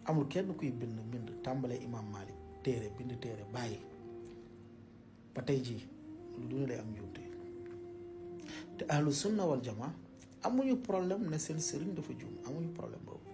amul kenn kuy bind tàmbalee imam Malik téere bind téere bàyyi ba tey jii lu duna lay am njuumte te ahlu sunna wal jamaa amuñu problème ne seen sëriñ dafa juum amuñu problème boobu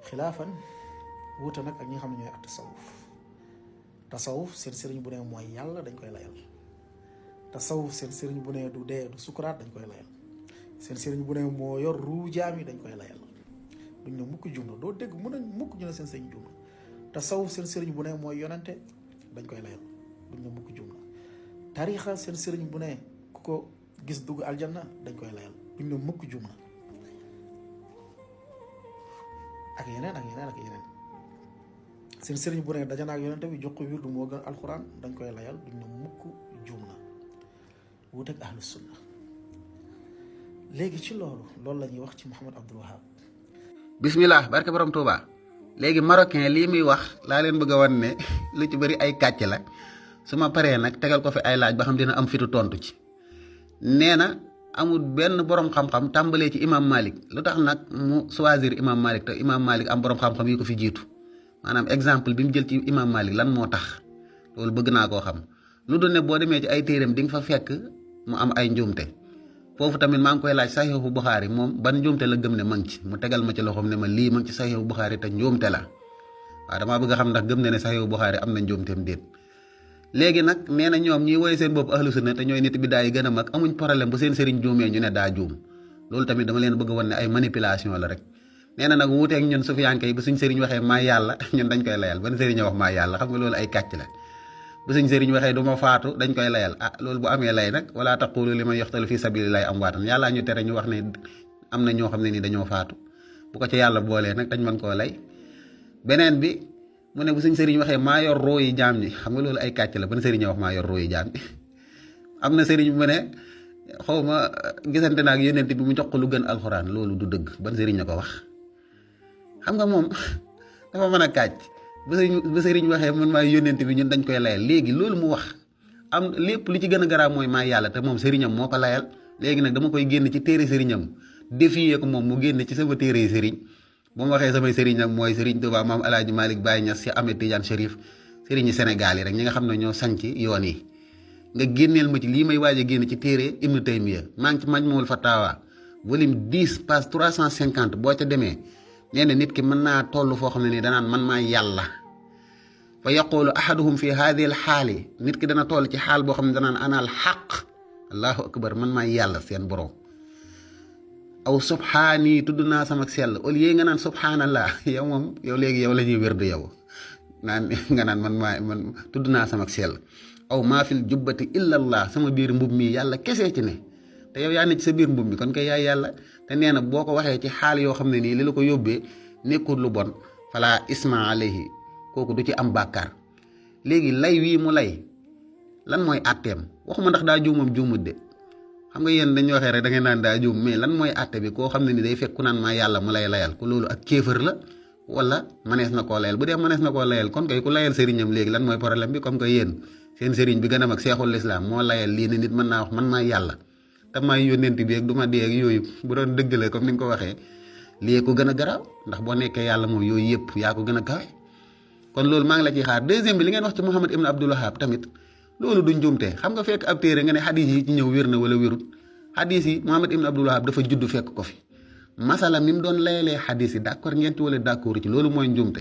xilaafan wuute nag ak ñi nga xam ne ñooy at tasawuf seen sëriñ bu ne mooy yàlla dañ koy layal tasawuf seen sëriñ bu ne du dee du sukuraat dañ koy layal seen sëriñ bu ne moo yor ruu jaam yi dañ koy layal duñ ne mukk juum na doo dégg mën a mukk ñu ne seen sëriñ juum na tasawuf seen sëriñ bu ne mooy yonante dañ koy layal duñ ne mukk juum na tariixa seen sëriñ bu ne ku ko gis dugg aljanna dañ koy layal duñ ne mukk juum na ak yeneen ak yeneen ak yeneen seen sëriñ bu ne dajana ak yonante bi jox ko wirdu moo gën alxuraan dañ koy layal duñ ne mukk juum na wuuteeg ahlu sunna léegi ci loolu la ñuy wax ci Mouhamed Abdoul Wahab bismillah barke borom Touba léegi marocain lii muy wax laa leen bëgg a wan ne lu ci bëri ay kàcc la su ma paree nag tegal ko fi ay laaj ba xam dina am fitu tontu ci nee na amul benn borom xam-xam tàmbalee ci imam Malik lu tax nag mu choisir imam Malik te imam Malik am borom xam-xam yi ko fi jiitu maanaam exemple bi mu jël ci imam Malik lan moo tax loolu bëgg naa koo xam lu dul ne boo demee ci ay téeram di nga fa fekk mu am ay njuumte foofu tamit maa ngi koy laaj saxiixu Buxaari moom ban njuumte la gëm ne ma ngi ci mu tegal ma ci loxoom ne ma lii ma ngi ci saxiixu Buxaari te njuumte la waaw damaa bëgg a xam ndax gëm ne saxiixu Buxaari am na njuumteem déet léegi nag nee na ñoom ñi woy seen bopp ahlu sunna te ñooy nit bi daay gën a mag amuñ problème bu seen sëriñ juumee ñu ne daa juum loolu tamit dama leen bëgg a wan ne ay manipulation la rek nee na nag wuuteeg ñun sufiyanke yi bu suñ sëriñ waxee maa yàlla ñun dañ koy layal ban sëriñ a wax maa yàlla xam nga loolu ay kàcc la bu suñ sëriñ waxee du ma faatu dañ koy layal loolu bu amee lay nag wala taqulu liman yuqtalu fi sabilillahi amwaatan yàllaa ñu tere ñu wax ne am na ñoo xam ne ni dañoo faatu bu ko ci yàlla boolee nag dañ mën koo lay beneen bi mu ne bu suñ sëriñ waxee maa yor roo yi jaam ñi xam nga loolu ay kàcc la ban sëriñ a wax maa yor roo yi jaam ñi am na sëriñ mu ne xaw ma gisante naag yonent bi mu jox ko lu gën alxuraan loolu du dëgg ban sëriñ a ko wax xam nga moom dafa mën a kàcc bu sëriñ waxee man maa yónnent bi ñun dañ koy layal léegi loolu mu wax am lépp li ci gën a garaaw mooy maa yàlla te moom sëriñam moo ko layal léegi nag dama koy génn ci téere sëriñam défier ko moom mu génn ci sama téere sëriñ bu ma waxee samay sëriñ nag mooy sëriñ Tuubaa maam El Hadj Malick Baye Niass Cheikh Ahmed Tidiane Chérif sëriñi Sénégal yi rek ñi nga xam ne ñoo sanc yoon yi nga génneel ma ci lii may waaj a génn ci téere Ibnu Taymiya maa ngi ci Majmuul Fatawa volume 10 page 350 boo ca demee nee na nit ki mën naa toll foo xam ne nii danaan man maa yàlla fa yaqulu ahaduhum fi hadihi al xaali nit ki dana toll ci xaal boo xam ne danaan ana al xaq allahu akbar man maa yàlla seen borom aw subhaani tudd naa sama sell au lieu nga naan subhanallah yow moom yow léegi yow la ñuy wér de yow naan nga naan man tudd naa sama sell aw maa fil jubbati illa allah sama biir mbub mi yàlla kese ci ne te yow yaa ne ci sa biir mbub mi kon kay yaay yàlla te nee na boo ko waxee ci xaal yoo xam ne nii li la ko yóbbee nekkul lu bon fala isma alayhi kooku du ci am bàkkaar léegi lay wii mu lay lan mooy àtteem waxuma ndax daa juumam juumut de xam nga yéen dañu waxee rek da ngeen naan daa juum mais lan mooy àtte bi koo xam ne ni day fekk ku naan maa yàlla mu lay layal ku loolu ak kéefër la wala manees na koo layal bu dee manees na koo layal kon kay ku layal sëriñam léegi lan mooy problème bi comme que yéen seen sëriñ bi gën a mag seexul lislaam moo layal lii ne nit mën naa wax man maa yàlla te maay yónnent bi ak du ma dee ak yooyu bu doon dëgg la comme ni nga ko waxee lii ko gën a garaaw ndax boo nekkee yàlla moom yooyu yëpp yaa ko gën a kawe kon loolu maa ngi la ciy xaar deuxième bi li ngeen wax ci Mouhamed Ibn Abdoul Wahab tamit loolu du njuumte xam nga fekk ab téere nga ne xadis yi ci ñëw wér na wala wérut xadis yi Mouhamed Ibn Abdoul Wahab dafa judd fekk ko fi masala mi mu doon layalee xadis yi d'accord ngeen ci wala d'accord ci loolu mooy njuumte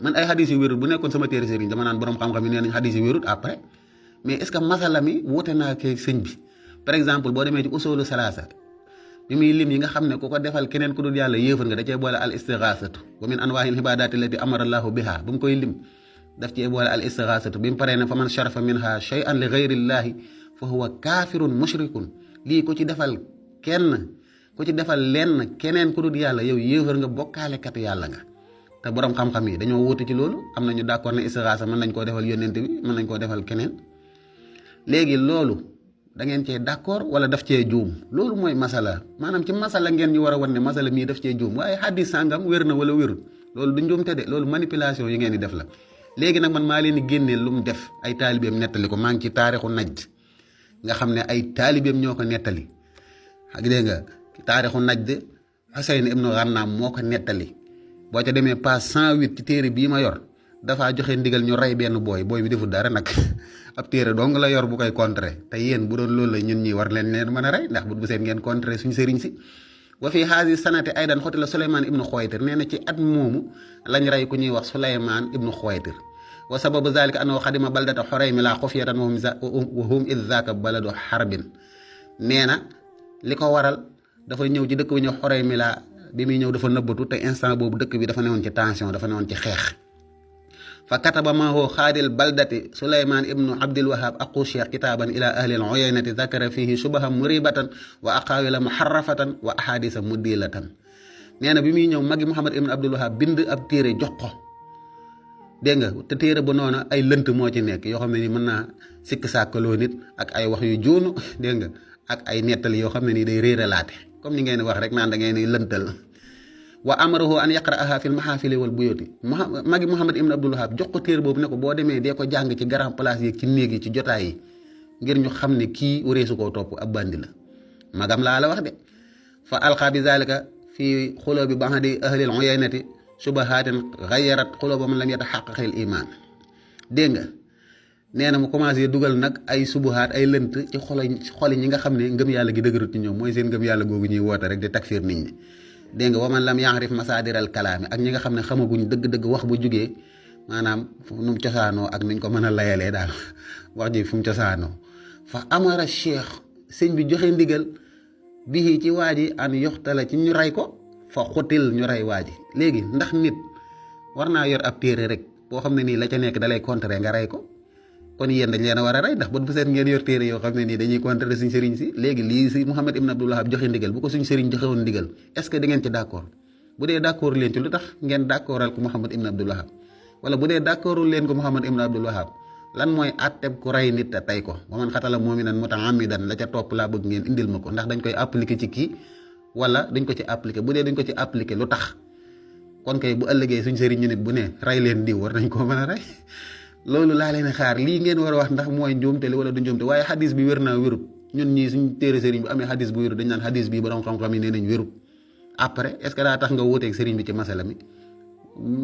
man ay xadis yu wérut bu nekkoon sama téere sëriñ dama naan borom xam-xam yi nee nañ xadis yu wérut après mais est-ce que masala mi wute naa ke sëñ bi par exemple boo demee ci usulu salaasa bi muy lim yi nga xam ne ku ko defal keneen ku dul yàlla yéefar nga da cee boole al istighaasatu wa min anwaa'il ibaadaati allati amara allahu biha bu mu koy lim daf cee boole al istighaasatu bi mu paree ne fa man sharafa minha shay'an li ghayrillahi fa huwa kaafirun mushrikun lii ku ci defal lenn keneen ku dul yàlla yow yéefar nga bokkaalekatu yàlla nga te borom xam-xam yi dañoo wóote ci loolu am nañu d'accord ne istighaasa mën nañ koo defal yónnent bi mën nañ koo defal keneen léegi loolu da ngeen cee d'accord wala daf cee juum loolu mooy masala maanaam ci masala ngeen ñu war a wan ne masala mii daf cee juum waaye xadis sàngam wér na wala wérul loolu du njuumte de loolu manipulation yi ngeen di def la léegi nag man maa leen di génneel lu mu def ay taalibeem nettali ko maa ngi ci taarixu Najd nga xam ne ay taalibeem ñoo ko nettali ak dégg nga taarixu Najd Husayn ibnu Ghannaam moo ko nettali boo ca demee page 108 ci téere bii ma yor dafaa joxe ndigal ñu rey benn booy bi deful dara nag ab téere dong la yor bu koy contrer te yéen bu doon loolu la ñun ñi war leen mën a rey ndax bu seen ngeen contrer suñu sëriñ si. wa fi haadi sanati aydan xotila Souleymane ibnu Xuwaytir nee na ci at moomu lañ rey ku ñuy wax Souleymane ibnu Xuwaytir wa sababu zalika annahu xadima baldata Xuraymila xufyatan wa hum id zaaka baladu xarbin nee na li ko waral dafa ñëw ci dëkk bi ñëw Xuraymila bi muy ñëw dafa nëbbatu te instant boobu dëkk bi dafa newoon ci tension dafa newoon ci xeex fa kataba maahu xaadil baldati Souleymane ibnu Abdil Wahab aqu cheikh kitaaban ila ahli al uyaynati zakara fihi shubaham muribatan wa aqawila muharrafatan wa ahadisa mudilatan nee na bi muy ñëw magi Mouhamad ibnu Abdul Wahab bind ab téere jox ko dégg nga te téere ba noona ay lënt moo ci nekk yoo xam ne ni mën naa sikk sàkkaloo nit ak ay wax yu juunu dégg nga ak ay nettali yoo xam ne nii day réeralaate comme ni ngeen wax rek naan da ngeen di lëntal wa amarahu an yaqra'aha fil mahafili wal buyuti magi Mouhamad ibn Abdul Wahab jox ko téere boobu ne ko boo demee dee ko jàng ci grand place yi ci néeg yi ci jotaay yi ngir ñu xam ne kii wareesu koo topp ab bandi la magam laa la wax de fa alqa bi zalika fi xuloobi ba'di ahlil uyaynati subahatin ghayarat xulooba man lam yatahaqqaqil iman dégg nga nee na mu commencé dugal nag ay subuhaat ay lënt ci xoli ñi nga xam ne ngëm yàlla gi dëgërut ci ñoom mooy seen ngëm yàlla googu ñuy woote rek di takfir nit ñi dégg nga waman lam yaarif masadiral kalaami ak ñi nga xam ne xamaguñ dëgg-dëgg wax bu jugee maanaam nu mu cosaanoo ak niñ ko mën a layalee daal wax ji fu mu cosaanoo fa amara cheikh sëñ bi joxe ndigal bii ci waa ji an yoxtala ci ñu rey ko fa xutil ñu rey waa ji léegi ndax nit war naa yor ab téere rek boo xam ne nii la ca nekk dalay contrer nga rey ko kon yéen dañ leen a war a rey ndax bu seet ngeen yor téere yoo xam ne nii dañuy contrer suñ sëriñ si léegi lii si Mouhamad ibn Abdul Wahab joxe ndigal bu ko suñ sëriñ joxe woon ndigal est-ce que di ngeen ci d'accord bu dee d'accord leen ci lu tax ngeen d'accordal ko Mouhamad ibn Abdul Wahab wala bu dee d'accordul leen ko Mouhamad ibn Abdul Wahab lan mooy atteb ku rey nit te tey ko wa man xatala mu'minan muta'ammidan la ca topp laa bëgg ngeen indil ma ko ndax dañ koy appliquer ci kii wala dañ ko ci appliquer bu dee dañ ko ci appliquer lu tax kon kay bu ëllëgee suñ sëriñ ñu nit bu ne rey leen diw war nañ koo mën a rey loolu laa leen xaar lii ngeen war a wax ndax mooy njuumte li wala du njuumte waaye xadis bi wér naa wérut ñun ñii suñ téere sëriñ bu amee xadis bu wérut dañ naan xadis bi borom xam-xam yi nee nañ wérut après est ce que daa tax nga wuuteeg sëriñ bi ci masala mi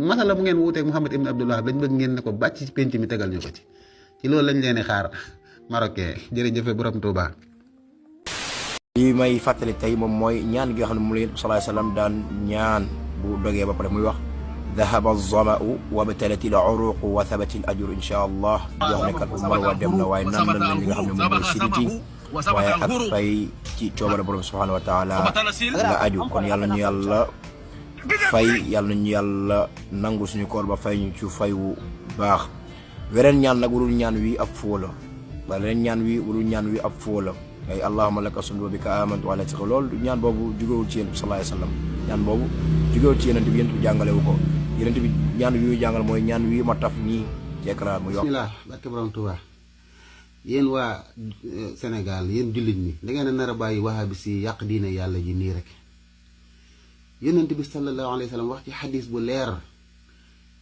masala mu ngeen wuuteeg Mouhamad ibn Abdul Wahab lañ bëgg ngeen ne ko bàcc ci penc mi tegal ñu ko ci loolu lañ leen di xaar marocain jërëjëfe borom Touba. li may fàttali tey moom mooy ñaan gi nga xam ne moom la Yonent bi sallallahu alayhi wa sallam daan ñaan bu dogee ba pare muy wax dahaba az-zama'u wabtalati al-uruqu wa thabata al-ajru insha allah jox ne kat Marwa dem na waaye nan nañ li nga xam ne moom mooy siditi waaye ak fay ci coobare borom subhanahu wa taala la aju kon yàlla ñu yàlla fay yàlla ñu yàlla nangu suñu koor ba fay ñu ci fay wu baax weneen ñaan nag wurul ñaan wi ab foo la weneen ñaan wi wurul ñaan wi ab foo la ay allahumma laka sumtu wa bika amantu wa alayka loolu ñaan boobu jugewul ci Yonent bi sallallahu alayhi wa sallam ñaan boobu jugewul ci Yonent bi jàngale wu ko Yonent bi ñaan wi jàngal mooy ñaan wi ma taf nii ci écran muy wax bismillah barke borom Touba yéen waa Sénégal yéen jullit ñi da ngeen a nar a bàyyi wahabi si yàq diine yàlla ji nii rek Yonent bi sallallahu alayhi wa sallam wax ci xadis bu leer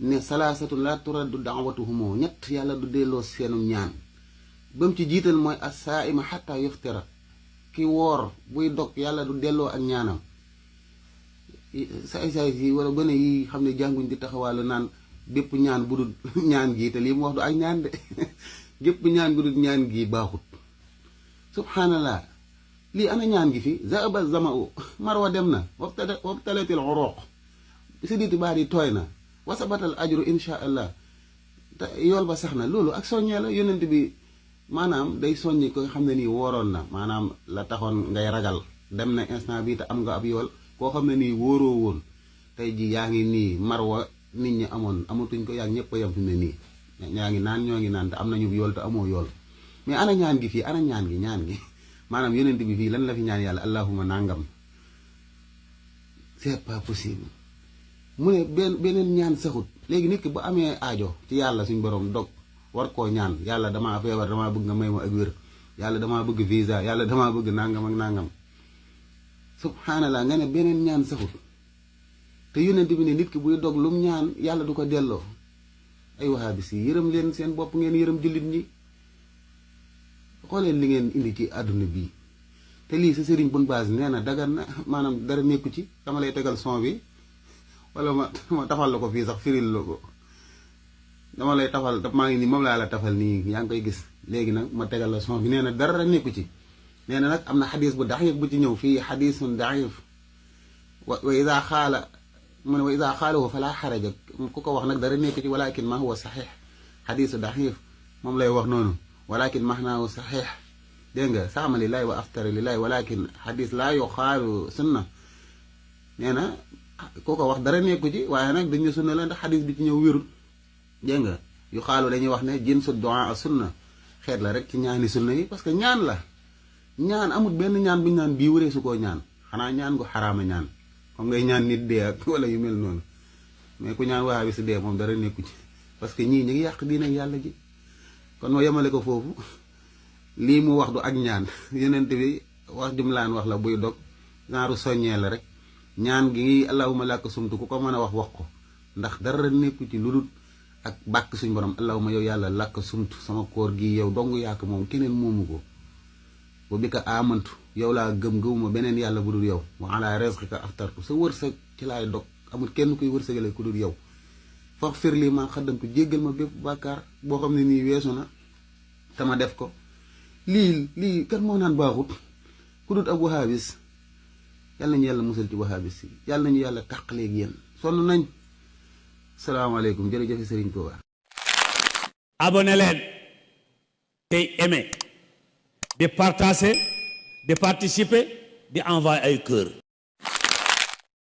ne salaasatu la turaddu da'watuhumoo ñett yàlla du delloo seenu ñaan ba mu ci jiital mooy as-saa'ima xatta yuftira ki woor buy dog yàlla du delloo ak ñaanam saay-saay yi wala gone yi xam ne jànguñ di taxawaalu naan bépp ñaan bu dul ñaan gi te lii mu wax du ay ñaan de gépp ñaan bu dul ñaan gi baaxut subhanallah lii ana ñaan gi fi zahaba zama'u Marwa dem na wabtalatil uruq siditi baat yi tooy na wasabatal ajru insha allah te yool ba sax na loolu ak soññee la Yonent bi maanaam day soññi ko xam ne nii wóoroon na maanaam la taxoon ngay ragal dem na instant bi te am nga ab yool koo xam ne nii wóoroo woon tey ji yaa ngi nii Marwa nit ñi amatuñ ko yaa ngi ñëpp a yem fi mu ne nii ñaa ngi naan ñoo ngi naan te am nañu yool te amoo yool mais ana ñaan gi fii ana ñaan gi maanaam Yonent bi fii lan la fi ñaan yàlla allahuma nangam c'est pas possible mu ne beneen ñaan saxut léegi nit ki bu amee aajo ci yàlla suñ borom dog war koo ñaan yàlla damaa feebar damaa bëgg nga may ma ak wér yàlla damaa bëgg visa yàlla damaa bëgg nangam ak nangam subhanallah nga ne beneen ñaan saxut te Yonent bi ne nit ki buy dog lum ñaan yàlla du ko delloo ay wahabi si yërëm leen seen bopp ngeen yërëm jullit ñi xooleen li ngeen indi ci àdduna bii te lii sa sëriñ bun base nee na dagan na maanaam dara nekku ci dama lay tegal son bi wala ma tafal la ko fii sax firil la ko dama lay tafal maa ngi nii moom laa la tafal nii yaa ngi koy gis léegi nag ma tegal la son bi nee na dara nekku ci nee na nag am na xadis bu daxiif bu ci ñëw fii xadisun daxiif wa ida xaala mu ne wa ida xaalahu fala xaraja ku ko wax nag dara nekku ci walakin ma huwa saxiix xadisu daxiif moom lay wax noonu walakin maxnaahu saxiix dégg nga saama lillahi wa aftara lillahi walakin xadis laa yuxaalu sunna nee na ku ko wax dara nekku ci waaye nag dañu sunna la ndax xadis bi ci ñëw wérul dégg nga yu xaalu dañuy wax ne jinsu du'a sunna xeet la rek ci ñaani sunna yi parce que ñaan la ñaan amul benn ñaan bu ñu naan bii wëree su koo ñaan xanaa ñaan gu xaraama ñaan comme ngay ñaan nit dee ak wala yu mel noonu mais ku ñaan waa bi si dee moom dara nekku ci parce que ñii ñu ngi yàq diine yàlla ji kon ma yemale ko foofu lii mu wax du ak ñaan yeneen bi wax jumlaan wax la buy dog genre soññee la rek ñaan gi allahuma làkk sumtu ku ko mën a wax ko ndax dara nekku ci lu dul ak bàkk suñ borom allahuma yow yàlla làkk sumtu sama koor gi yow dong yàq moom keneen moomu ko bu bi ka amantu yow laa gëmuma beneen yàlla bu dul yow wa ala rizqika aftartu sa wërsëg ci laay dog amul kenn kuy wërsëgale ku dul yow faghfir li ma xaddamtu jéggal ma bépp bàkkaar boo xam ne nii weesu na te ma def ko lii kan moo naan baaxut ku dul ab wahabis yàlla nañu yàlla musal ci wahabis yi yàlla nañu yàlla tàqaleeg yéen sonn nañ salaamaaleykum jërëjëf Serigne Touba. abonné leen tey aimé di partager di participer di envoyer ay cœur